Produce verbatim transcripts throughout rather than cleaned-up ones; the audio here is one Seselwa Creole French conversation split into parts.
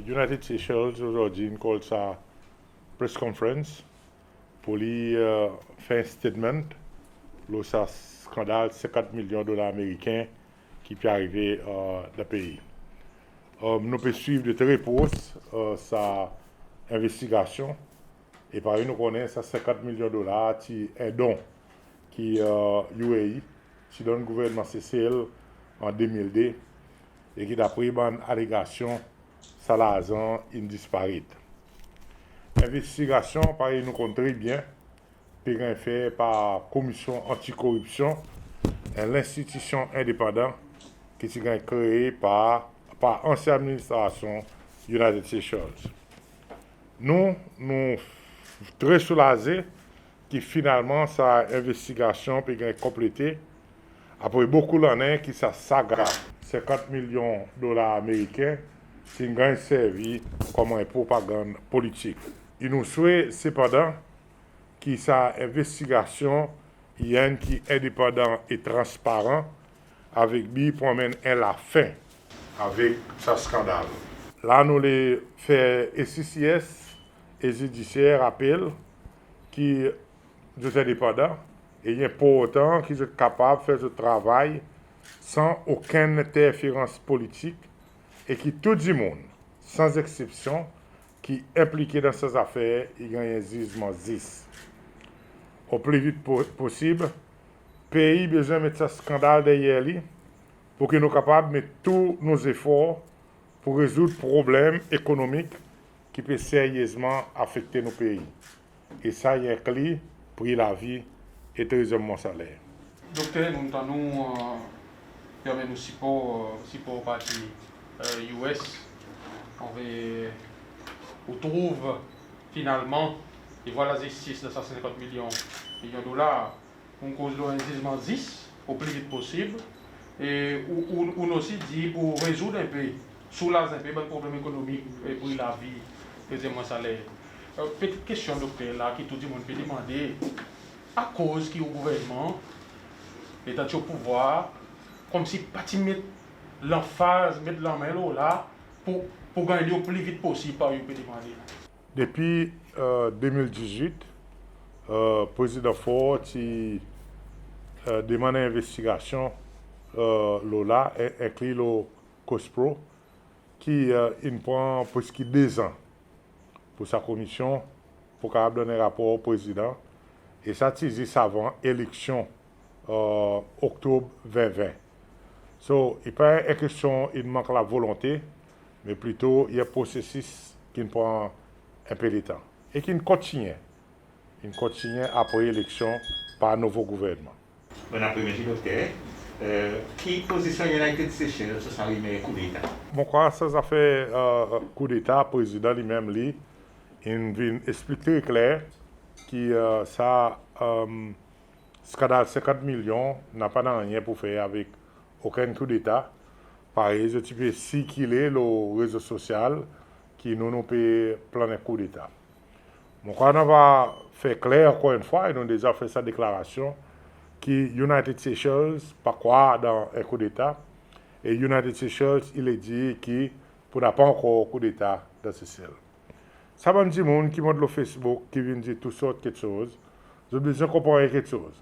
United Seychelles ozordi in call sa press conference pour li fer en statement lo sa skandal senkant milyon dolar Ameriken ki pe arive dan pei. Nou pe swiv de tre pros sa envestigasyon. E parey nou konnen, sa senkant milyon dolar ti en don ki U A E ti donn gouvernman Sesel an de mil de, e ki dapre bann alegasyon, sa larzan in disparet. Envestigasyon, parey nou konn tre byen, pe ganny fer par Komisyon Anti-Koripsyon, en lenstitisyon endepandan ki ti ganny kree par, par ansyen administrasyon United Seychelles. Nou, nou tre soulaze ki finalman sa envestigasyon pe ganny konplete apre bokou lannen ki sa saga senkant milyon dolar Ameriken ti'n ganny servi konman en propagann politik. E nou swete sepandan ki sa envestigasyon i enn ki endepandan e transparan, avek bi pour anmenn en lafen avek sa skandal. La nou le fer A C C S e Zidisyer rapel ki zot endepandan, e i enportan ki zot kapab fer zot travay san okenn enterferans politik, e ki tou dimoun, san eksepsyon, ki enplike dan sa zafer i ganny en zizman zis. O pli vit po-, posib, pei bezwen met sa skandal deryer li pour ki nou kapab met tou nou zefor pour rezoud problenm ekonomik ki pe seryezman afekte nou pei. E sa i enkli pri lavi e trezyenm mwan saler. Dokter, nou tann ou, e, permet nou sipor, e, sipor parti, e, U S anver ou trouv finalman, e vwala zistis dan sa senkant milyon, milyon dolar. Ou'n koz lo en zizman zis o pli vit posib. E ou, ou, ou'n osi dir pour rezoud en pe, soulaz en pe bann problenm ekonomik, e pri lavi, trezyenm mwan saler. E, peti kestyon dokter la ki tou dimoun pe demande, akoz ki ou gouvernman, letan ti o pouvwar, konmsi pa ti met lanfaz, met lanmen lo la pour, pour ganny li o pli vit posib parey ou pe demande? Depi, e, de mil dizwit, e, Prezidan Faure ti, e, demann envestigasyon, e, lo la, en-, enkli lo COSPROH, ki, e, in pran preski dezan pour sa komisyon pour kapab donn en rapor Prezidan. E sa ti zis avan eleksyon, e, Oktob ven ven. So, i pa en kestyon in mank lavolonte, me plito i en prosesis ki'n pran en pe letan e ki'n kontinyen, in kontinyen apre eleksyon par nouvo gouvernman. Bon apremidi, Dokter. E, ki pozisyon United Seychelles lo sa rimer koudeta? Mon krwar sa zafer, e, koudeta, Prezidan li menm li in vin eksplik tre kler ki, e, sa, e, skandal senkant milyon napa nanryen pour fer avek okenn koudeta. Parey zot ti pe sirkile lo rezo sosyal ki nou, nou pe plannen koudeta. Mon krwar nou ava fer kler ankor enn fwa, e nou deza fer sa deklarasyon, ki United Seychelles pa krwar dan en koudeta, e United Seychelles i le dir ki pour napa ankor koudeta dan Sesel. Sa bann dimoun ki mont lo Facebook, ki vin dir tou sort keksoz, zot bezwen konpran en keksoz,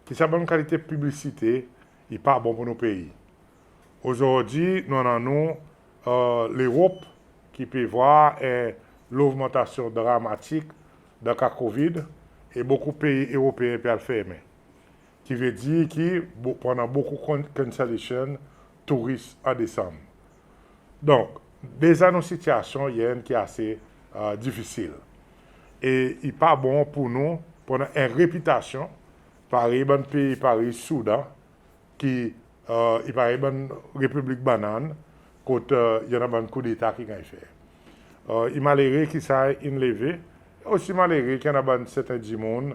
ki sa bann kalite piblisite i pa bon pour nou pei. Ozordi nou annan nou, e, Lerop ki pe vwar en logmantasyon dramatik dan ka COVID, e bokou pei Eropeen pe al fermen. Ki vedir ki bo-, pou annan bokou con-, cancellation touris an Desanm. Donk, deza nou sitiasyon i enn ki ase, e, difisil. E i pa bon pour nou, pou annan en repitasyon parey bann pei parey Soudan, ki, e, i parey bann repiblik banann, kot, e, i annan bann koudeta ki ganny fer. E, i malere ki sa in leve, osi malere ki annan bann serten dimoun,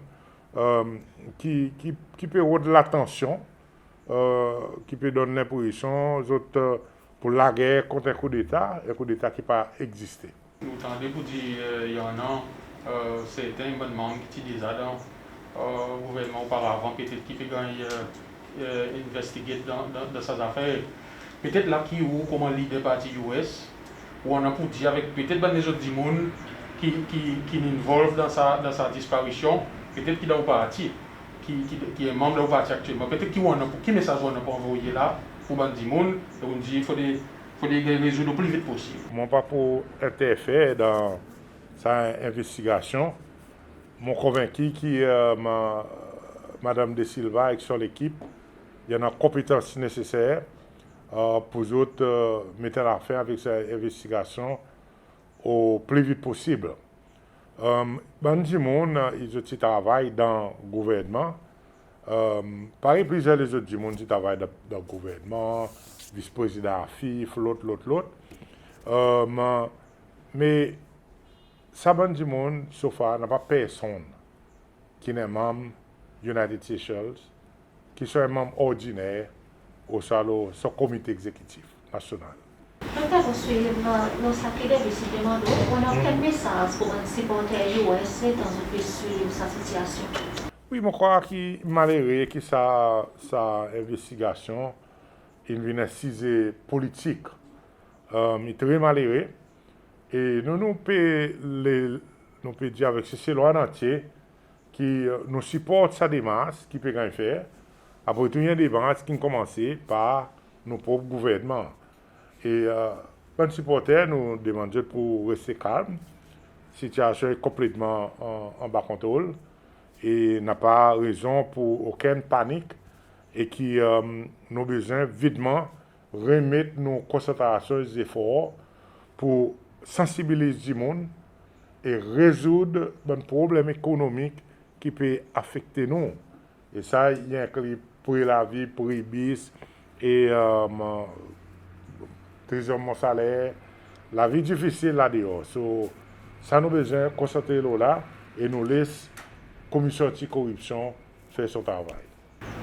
e, ki, ki, ki pe rod latansyon, e, ki pe donn lenpresyon zot, e, pou lager kont en koudeta, en koudeta ki pa egziste. Nou tande pour dir, e, i annan, e, serten bann manm ki ti deza dan, e, gouvernman oparavan, petet ki pe ganny, e, e, investigate dan, dan, dan sa zafer. Petet la ki ou, konman lider parti U S, Ou annan pour dir avek petet bann lezot dimoun ki, ki, ki'n involve dan sa, dan sa disparisyon, petet ki dan ou parti, ki, ki, ki en manm dan ou parti aktyelman, petet ki ou annan pour, ki mesaz ou annan pour anvoye la pour bann dimoun, e ou'n dir fodre, fodre ganny rezoud o pli vit posib. Mon pa pou enterfer dan sa envestigasyon. Mon konvenki ki, e, ma-, Madanm De Silva ek son lekip i annan konpetans neseser, e, pour zot, e, met lafen avek sa envestigasyon o pli vit posib. E, bann dimoun, e, zot ti travay dan gouvernman. E, parey plizyer lezot dimoun ti travay dan, dan gouvernman, vis-prezidan AFIF, lot, lot, lot. E, me sa bann dimoun, so far, napa personn ki'n en manm United Seychelles, ki son en manm ordiner, oswa lo son komite egzekitif nasyonal. Dokter, lo sa ki Davis ti demann ou, ou annan okenn mesaz pour bann siporter US letan zot pe swiv sa sitiyasyon? Wi, mon krwar ki malere ki sa, sa envestigasyon in vin en size politik. E, i tre malere. E nou, nou pe le, nou pe dir avek Seselwa an antye ki, e, nou siport sa demars ki pe ganny fer. Apre tou, i en demars ki'n konmanse par nou prop gouvernman. E, e, bann siporter, nou demann zot pour reste kalm. Sitiyasyon i konpletman an, anba kontrol. E napa rezon pour okenn panik. E ki, e, nou bezwen vitman remet nou konsantrasyon e zefor pour sansibiliz dimoun e rezoud bann problenm ekonomik ki pe afekte nou. E sa i enkli pri lavi, pri bis, e, e, trezyenm mwan saler, lavi difisil la deor. So, sa nou bezwen konsantre lo la e nou les Komisyon Anti Koripsyon fer son travay.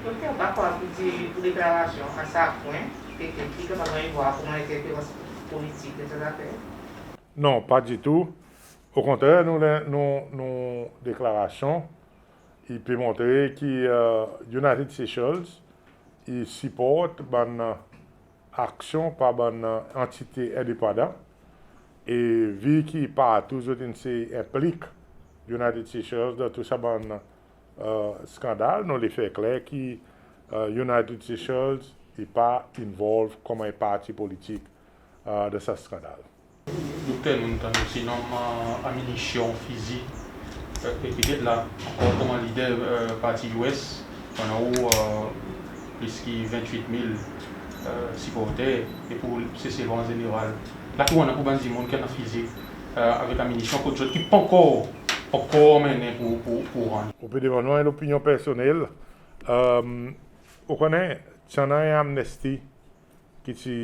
Dokter, ou pa krwar pour dir ou deklarasyon a sa pwen, petet ki kapab ganny vwar konman enterferans politik dan sa zafer? Non, pa ditou. Okontrer, nou, nou, nou deklarasyon i pe montre ki, e, United Seychelles i siport bann, e, aksyon par bann, e, antite endepandan. E vi ki partou zot in se enplik United Seychelles dan tou sa bann, e, skandal, nou le fer kler ki, e, United Seychelles i pa involve konman en parti politik, e, dan sa skandal. Dokter, nou'n tann osi nonm, e, aminisyon, fizi, e, e petet la ankor konman lider, e, parti US, ou annan ou, e, plis ki vennwit mil, e, siporter, e pour Seselwa an zeneral. La ki ou annan pour bann dimoun ki annan fizi, e, avek aminisyon kot zot ki pa ankor, pa ankor anmennen pour, pour, pour rann. Ou pe demann mwan lopinyon personnel. E, ou konnen, ti annan en amnesty ki ti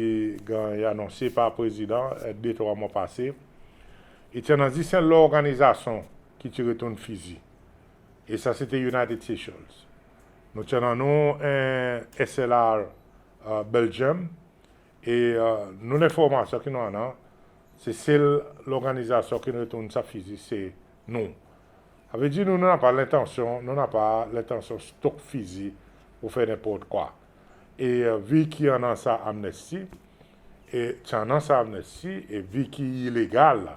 ganny anonse par Prezidan, e, de trwa mwan pase. E ti annan zis en lorganizasyon ki ti retourn fizi. E sa se ti United Seychelles. Nou ti annan nou, e, SLR, e, Belgium. E, e, nou, lenformasyon ki nou annan, se sel lorganizasyon ki'n retourn sa fizi, se nou. Savedir nou, nou napa lentansyon, nou napa lentansyon stok fizi pour fer nenport kwa. E, e, vi ki annan sa amnesty, e ti annan sa amnesty, e vi ki i ilegal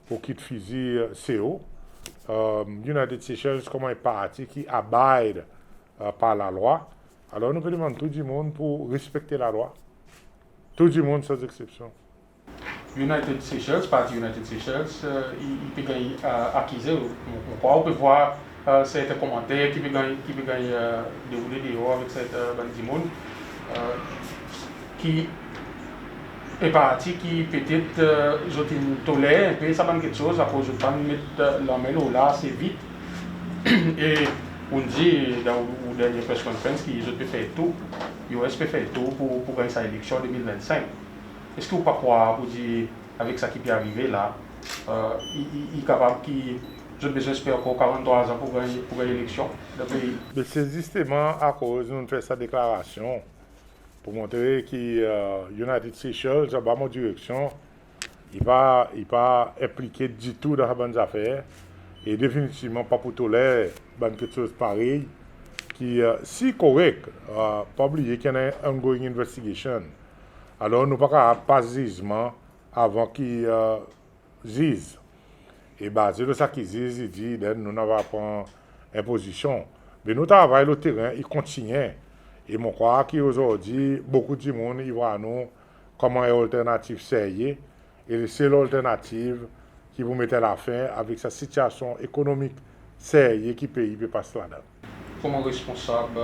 pour kit fizi, e, se ou, e, United Seychelles konman en parti ki abide, e, par lalwa, alor nou pe demann tou dimoun pour respekte lalwa. Tou dimoun san eksepsyon. United Seychelles, parti United Seychelles, e, i, i pe ganny, e, akize. Mon, mon krwar ou pe vwar, e, serten komanter ki pe ganny, ki pe ganny, e, deroule deor avek serten, e, bann dimoun, e, ki, e, parti ki petet, e, zot in toler en pe sa bann keksoz akoz zot pa'n met, e, lanmen lo la ase vit. E ou'n dir dan ou, ou dernyen press conference ki zot pe fer tou, US pe fer tou pour, pour ganny sa eleksyon de mil vennsenk. Eski ou pa krwar pour dir avek sa ki pe arive la, e, i, i, i kapab ki zot bezwen esper ankor karanntrwa an pour ganny, pour ganny eleksyon dan pei? Me se zisteman akoz nou'n fer sa deklarasyon pour montre ki, e, United Seychelles, anba mon direksyon, i pa, i pa enplike ditou dan sa bann zafer, e definitivman pa pou toler bann keksoz parey ki, e, si korek, e, pa bliye ki i annan ongoing investigation. Alor nou pa kapab pas zizman avan ki ziz. E baze lo sa ki ziz i dir, then nou, nou ava pran en pozisyon. Me nou travay lo teren i kontinyen. E mon krwar ki ozordi bokou dimoun i war nou konman en alternativ serye. E sel alternativ ki pou met lafen avek sa sitiasyon ekonomik serye ki pei pe pas ladan. Konman responsab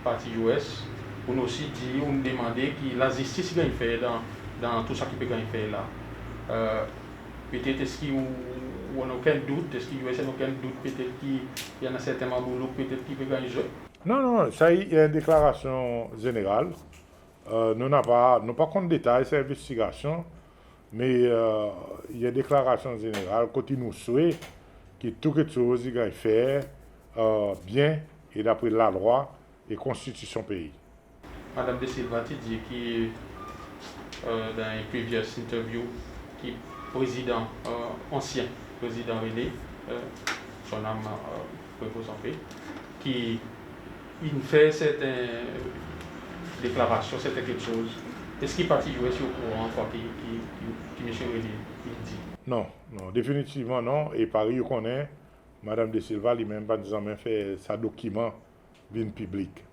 parti U S, ou'n osi dir, ou'n demande ki lazistis i ganny fer dan, dan tou sa ki pe ganny fer la. Petet eski ou, ou annan okenn dout, eski U S i annan okenn dout petet ki i annan serten manboulouk petet ki pe ganny zwe? Non, non, sa i en deklarasyon zeneral. Nou napa, nou pa konn detay sa envestigasyon, me i en deklarasyon zeneral kot nou swete ki tou keksoz i ganny fer byen e dapre lalwa e konstitisyon pei. Madanm De Silva ti dir ki dan en previous interview ki Prezidan, ansyen Prezidan René, son nanm repoz an pe, ki in fer serten deklarasyon, serten keksoz. Eski parti U S i okouran ankor ki, ki, ki, ki Msye René in dir? Non, non, definitivman non. E parey ou konnen, Madanm De Silva li menm pa'n zanmen fer sa dokiman vin piblik.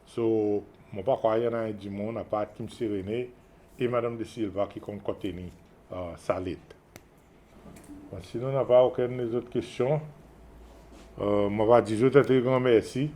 So mon pa krwar i annan en dimoun apard ki Msye René e Madanm De Silva ki konn konteni sa let. Bon, si nou napa okenn lezot kestyon, mon ava dir zot en tre gran mersi.